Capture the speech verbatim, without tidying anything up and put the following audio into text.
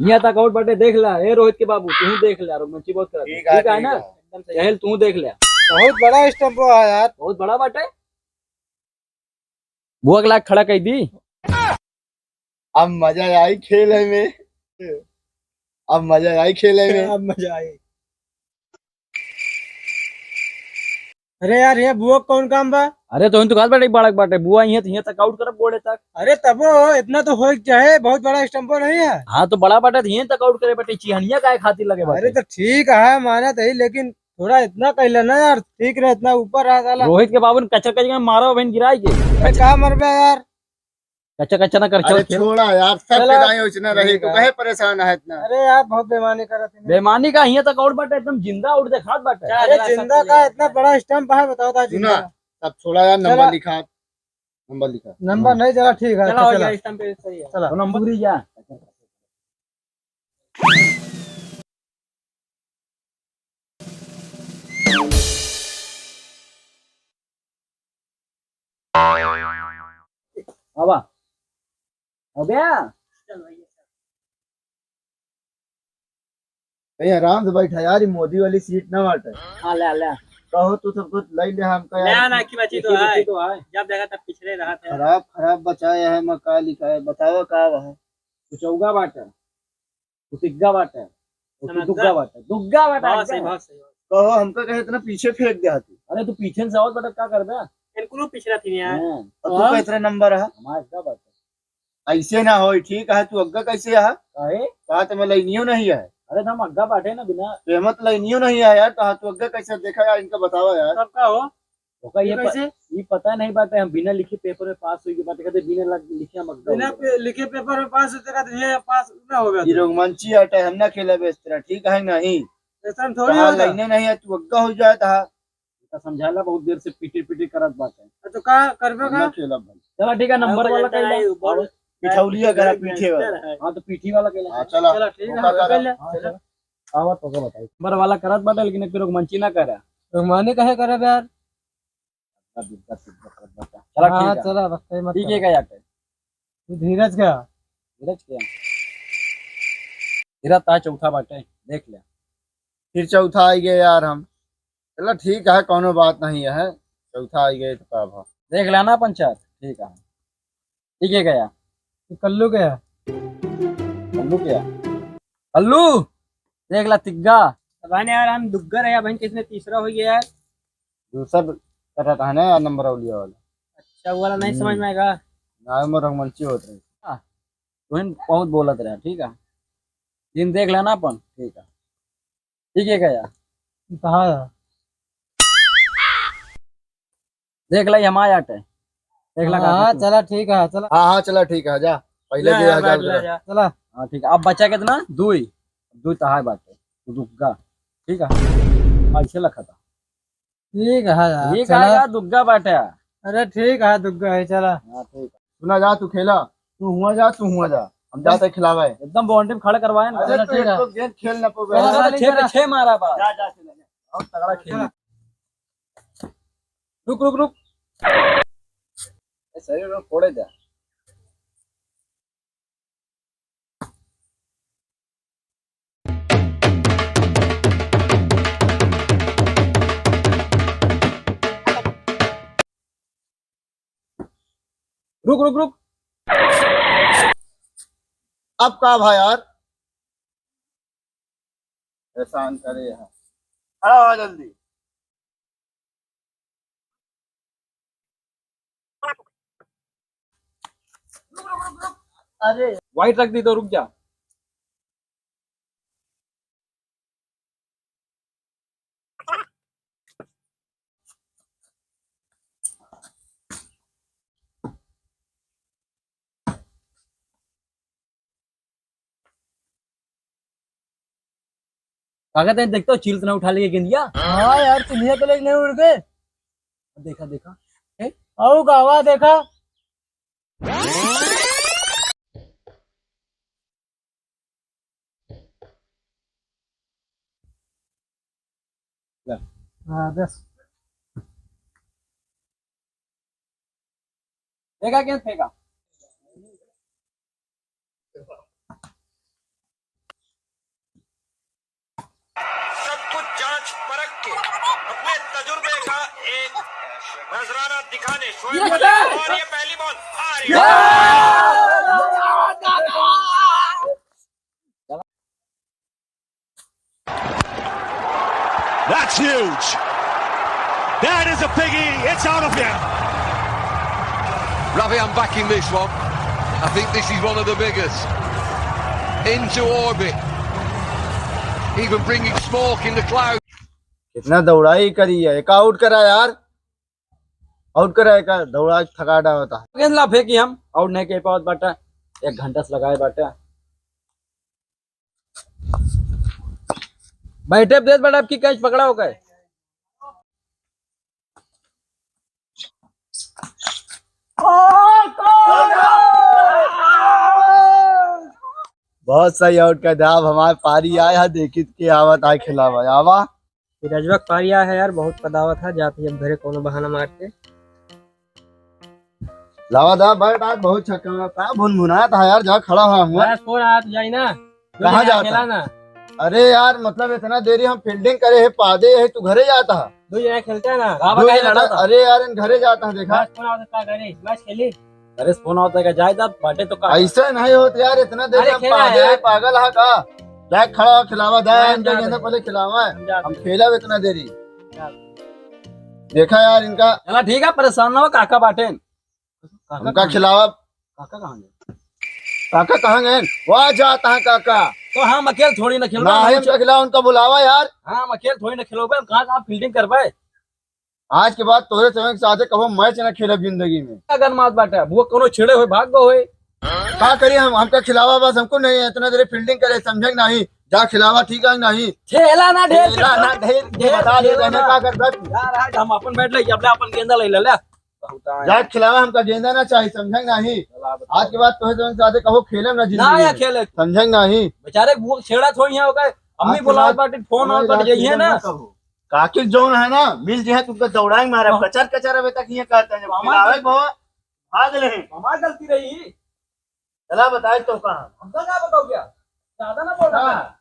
हियाँ तक आउट बाटे, देख ला। ए रोहित के बाबू, तू देख ला, रघुवंशी बहुत करत है। ठीक है, ठीक है ना? एकदम सही। चहल, तू देख ला। बहुत बड़ा स्टंप है यार। बहुत बड़ा बाटे। बुआ के लाग खड़ा कइ दी। अब मजा आई खेले में, अब मजा आई खेले में। अब मजा आई। अरे यार, ये बुआ कौन काम बा? अरे तो हिन तो कहत बाटे, बड़क बाटे, बुआ हियाँ, हियाँ तक आउट करब बोर्ड तक। अरे तबो इतना तो होए के चाहे, बहुत बड़ा स्टंपो नहीं है। हाँ तो बड़ा बाटे, हियाँ तक आउट करे बाटे, चिहनिया काहे खातिर लगे बाटे? अरे तो ठीक है, मानत ही, लेकिन थोड़ा इतना कैला ना यार, ठीक रहे, इतना ऊपर रहा साला। रोहित के बाबू ने कचर कचर में मारा, बहन गिराई के। अरे का मरबे यार? कच्चा कच्चा ना कर, अरे चल खेल। छोड़ा यार, सब चला। के दाएं उचना रही, ठीक तू है। काहे परेशान है इतना? अरे यार, बहुत बेमानी करत है। बेमानी का हियाँ तक आउट बाटे, एकदम जिंदा आउट देखात बाटे। चल, अरे चला, सब जिंदा चल। का इतना बड़ा स्टंप है, बताओ ता सुना, जिंदा। सब छोड़ा यार, नंबर चला। लिखा, नंबर लिखा। नंबर नहीं, चला ठीक है, चला, अच्छा, हो चला। गया, स्टंप पे सही है। चला। तो नंबर ही जा। आवा। हो गया? कहीं आराम से बैठा यार, ये मोदी वाली सीट ना बाटे। हाँ, ले, ले। कहो तू सबको लाई ले हमका ले यार। आना की बची तो है। तो है। जब देखा तब पिछड़े रहा था। खराब, खराब बचाया है, मैं का लिखा है, बतावा का है? कुचौगा बाटे। तू तिग्गा बाटे, तू समझ दुग्गा जा। बाटे, दुग्गा बाटे, बहुत एकदम। सही, बहुत सही। कहो, हमका कहे इतना पीछे फेंक दे तू। अरे, तू पीछे से आवत बाटे, का करबे? इनको लोग पिछड़ा थी यार। हाँ। और तू हाँ। का इतना नंबर है? हमारा अग्गा बाटे। ऐसे ना होई, ठीक है, तू अग्गा कैसे है? काहे? कहा तो मैं लाइनियो नहीं है। अरे, तो हम अग्गा बाटे ना बिना। तो हम तो लाइनियो नहीं है यार, तो हाँ, तू अग्गा कैसे देखा यार, इनका बतावा यार। तब का हो? ओका ये ये प-, कैसे? ये पता नहीं बाटे, हम बिना लिखे पेपर में पास हुई के बाटे, कहते बिना लग-, लिखे हम अग्गा बिना हो गए। पे-, लिखे पेपर में पास होते का तो ये पास ना हो गया ये तो। रघुवंशी आटा है, हम ना खेलब इस तरह, ठीक है नहीं? इस तरह थोड़ी कहा होता। लाइने नहीं है, तू अग्गा हो जाए था। तो समझाला बहुत देर से पीटी पीटी करत बाटे। तो का करबे हम ना का? खेलब भाई। चला ठीक है, हाँ, नंबर कोई वाला जनता कैला। नहीं, बड़ पिठौलिया करा, गैंगस्टर पीठे वाला। है। हाँ, तो पीठी वाला कैला। हाँ, चला। चला, ठीक है, ओका करा। कर ले। हाँ, चला। चला। आवा तो ओका बताई। नंबर वाला करत बाटे, लेकिन एक रघुवंशी ना करा। रघुवंशी काहे करब यार? चला, हाँ, ठीक है। चला, बस सही मत ठीक है, करो। क्या यार? तू धीरज क्या? धीरज क्या? धीरज ता चौथा बाटे, देख ले। फिर चौथा आई गए यार हम। चला, ठीक है, कौनो बात नहीं है। चौथा आई गए तो का भा? देख लेना पंचायत, ठीक है। ठीक है गया। ये कल्लू गया। कल्लू गया। कल्लू, देख ला तिग्गा। भाई ने यार, हम दुग्गा रहे, भाई किसने तीसरा हो गया यार। दूसरा ब-, कर रहा है ना यार, नंबर औलिया वाला। अच्छा, वो वाला नहीं हम्म। समझ में आएगा। ना, वो रंगमंची होत रहे। हाँ, तुहिन बहुत बोलत रहा, ठीक है। दिन देख लेना अपन, ठीक है। ठीक है क्या यार? कहाँ है? देख लाई, हम आ जाते। देख ला, हाँ, काका, तू। चला, ठीक है, चला। हाँ, हाँ, चला, ठीक है, जा। पहले ले दे, यार, जा, जा, बैठ ले, उधर। जा। चला। हाँ, ठीक है। अब बचा कितना? दुई। दुई तो है बाटे। तू रुक जा। ठीक है। ऐसे लखा था। ठीक है यार, ठीक है चला। यार, दुग्गा बाटे। अरे, ठीक है, दुग्गा है, चला। हाँ, ठीक है। सुना जा, तू खेला, तू हुआ जा, तू हुआ जा, हम जाते खिलावे। एकदम बाउंड्री में खड़ा करवाए ना। अरे, चला, तू ठीक है। एक तो गेंद खेल ना पावे। चला, चला, चला, छह पे छह मारा बा। जा, जा, चला, जा। बहुत तगड़ा खेल। चला। रुक, रुक, रुक। ए, शरीर में फोड़े जा। रुक, रुक, रुक। अब का भा यार? परेशान करे हैं। खड़ा हो जल्दी। अरे। वाइट रख दी तो रुक जा। काका, तैं देखतो, चील तो ना उठा लेगे गेंदिया। हाँ यार, चीलिया तो लेके नहीं उड़ गए। देखा, देखा। ए? आओ गावा, देखा। ले। हाँ, बस। फेंका क्या फेंका? और ये पहली बॉल। That's huge. That is a biggie. It's out of here. Ravi, I'm backing this one. I think this is one of the biggest. Into orbit. Even bringing smoke in the clouds. कितना दौड़ाई करी है, एक आउट करा यार, आउट करा, एक दौड़ा के थका डावता। गेंद ला फेंकी हम, आउट नहीं कह पावत बाटा, एक घंटा से लगाए बाटा। बैठे देत बाटा, आपकी कैच पकड़ा हो गए। बहुत सही आउट कर दिया। अब हमारे पारी आया है, देखी के आवत आए खिलावा आवा। फिर रजवा के पारी आया है यार, बहुत कदावत है, जाती अब घरे कोनो बहाना मार के। लावा दा बैट, आज बहुत छक्का मारा था, भुनभुनाया था यार, जा खड़ा हुआ हूँ। बस फोन आया तो जाई ना। कहाँ जाता? खेला ना। अरे यार, मतलब इतना देरी हम फील्डिंग करे है, पादे है, तू घरे जाता है। दो जना खेलते हैं ना। दो जना, अरे यार, इन घरे जाता है, देखा। बस फोन आवत का करे, मैच खेली। अरे फोन आवत का, जाए दा, बाटे तो का। ऐसे नहीं होत यार, इतना देरी हम पादे है, पागल है का? जा खड़ा हो, खिलावा दा, इनके गेंदा पहले खिलावा है। हम खेला इतना देरी। देखा यार इनका। चला ठीक है, परेशान ना हो, काका बाटे। हमका खिलावा। काका कहाँ गए? काका कहाँ गए? वहाँ जाता है काका। तो हम अकेले थोड़ी ना खेलबा, ना, हम हमका खिलावा, उनका बुलावा यार। हाँ, हम अकेले थोड़ी ना खेलबे, हम कहाँ, कहाँ फील्डिंग करबे? आज के बाद तोरे समय के साथे कबो मैच ना खेलब जिंदगी में। क्या गन मात बाटे? वो कोनो छेड़े होए, भाग गो होए। का करी हम, हमका खिलावा बस, हमको नहीं, इतना देर फील्डिंग करे, समझे कि नहीं? जा खिलावा, ठीक है कि नहीं? खेला ना ढेर। खेला ना ढेर, ये बता दे, खेला ना। का कर बस? यार, आज हम अपन बैट ले, अपने अपन गेंदा ले ले, ले। बहुत आए। जा खिलावा, हमका गेंदा ना चाहिए, समझे कि नहीं? चला, बताओ। आज के बाद तोहे जवन साथे कबो खेले ना जिंदगी में। खेले। समझे कि नहीं? बेचारे वो छेड़ा थोड़ी है, ओके। अम्मी बुलावत बाटे, फोन आवत बाटे, यही है ना? काकी जौन है ना, मिल जे है, तुमका दौड़ाए मारा, हाँ। कचर कचर अबे तक ये कहते हैं, जब मामा खिलावे गलती को, भाग ले। मामा गलती रही। चला बताए तो कहाँ? हमका क्या बताओ क्या? ज्यादा ना बोल रहा। हाँ।